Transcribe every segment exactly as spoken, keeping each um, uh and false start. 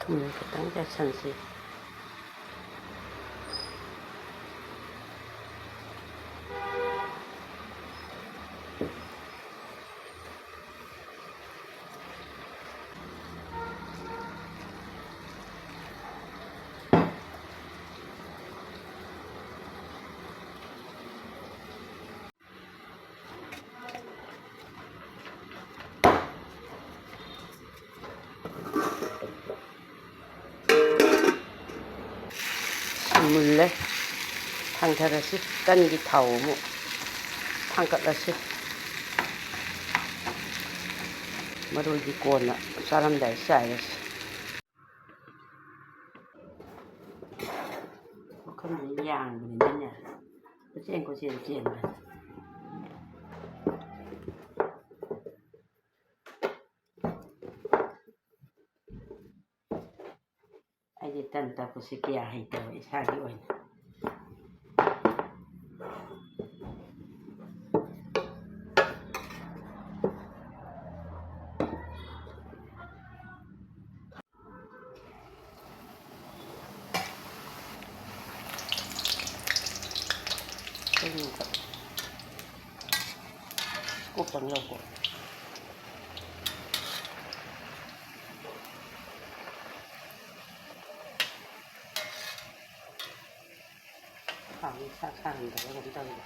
ꯊꯨꯝ ꯈꯤꯇꯪ ꯆꯥꯏꯁꯟꯁꯤ꯫ ꯃꯨꯜꯂꯦ꯫ ꯊꯥꯡꯊꯔꯁꯤ꯫ ꯇꯟꯒꯤ ꯊꯥꯎ ꯑꯃꯨꯛ ꯊꯥꯡꯀꯠꯂꯁꯤ꯫ ꯃꯔꯣꯏꯗꯤ ꯀꯣꯟꯅ ꯆꯥꯔꯝꯗꯥꯏ ꯆꯥꯏꯔꯁꯤ꯫ ꯄꯨꯈꯝꯁꯤ ꯌꯥꯡꯕꯅꯤꯅꯅꯦ, ꯀꯣꯏꯆꯦꯟ ꯀꯣꯏꯆꯦꯟ ꯆꯦꯟꯕꯅꯤ꯫ ꯑꯩꯗꯤ ꯇꯟ ꯇꯛꯄꯁꯤ ꯀꯌꯥ ꯍꯩꯇꯕ ꯏꯁꯥꯒꯤ ꯑꯣꯏꯅ꯫ ꯀꯣꯛꯇꯪ ꯂꯧꯀꯣ꯫ ꯊꯥꯎꯁꯤ ꯁꯥ ꯁꯥꯍꯟꯗꯕ ꯀꯩꯅꯣ ꯇꯧꯔꯤꯕ꯫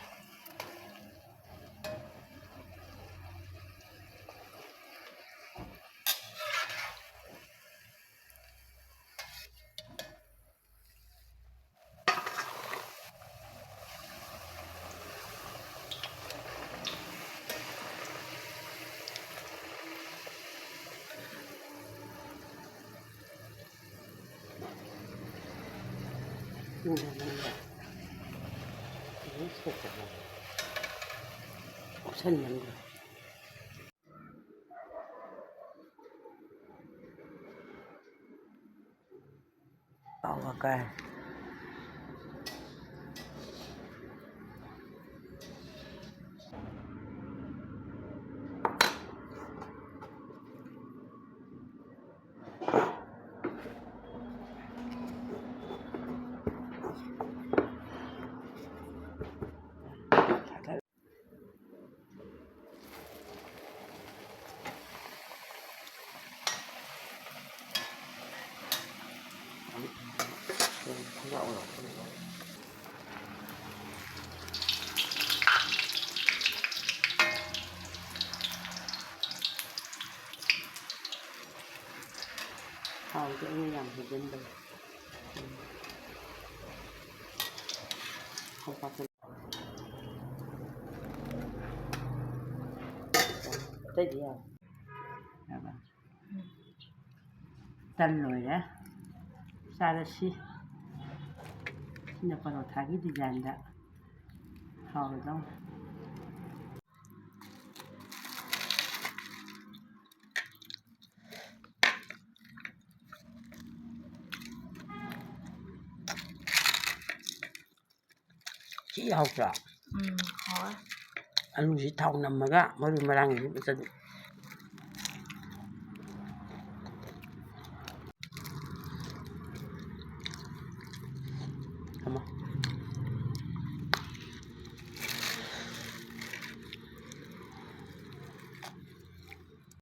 ꯀꯨꯞꯁꯟꯕꯅꯤꯗ꯫ ꯄꯥꯎ ꯑꯀꯥꯏ꯫ ꯊꯥꯎꯁꯦ ꯑꯩꯅ ꯌꯥꯝ ꯍꯩꯖꯤꯟꯕꯅꯦ꯫ ꯑꯇꯩꯗꯤ ꯌꯥꯔꯦ꯫ ꯇꯟ ꯂꯣꯏꯔꯦ꯫ ꯆꯥꯔꯁꯤ꯫ ꯁꯤꯅ ꯄꯔꯣꯊꯥꯒꯤ ꯗꯤꯖꯥꯏꯟꯗ ꯍꯥꯎꯔꯗꯧꯅꯤ꯫ ꯊꯤ ꯍꯥꯎꯇ꯭ꯔꯥ? ꯎꯝ, ꯍꯥꯎꯋꯦ꯫ ꯑꯂꯨꯁꯤ ꯊꯥꯎ ꯅꯝꯃꯒ ꯃꯔꯨ ꯃꯔꯥꯡꯁꯤ ꯐꯖꯅ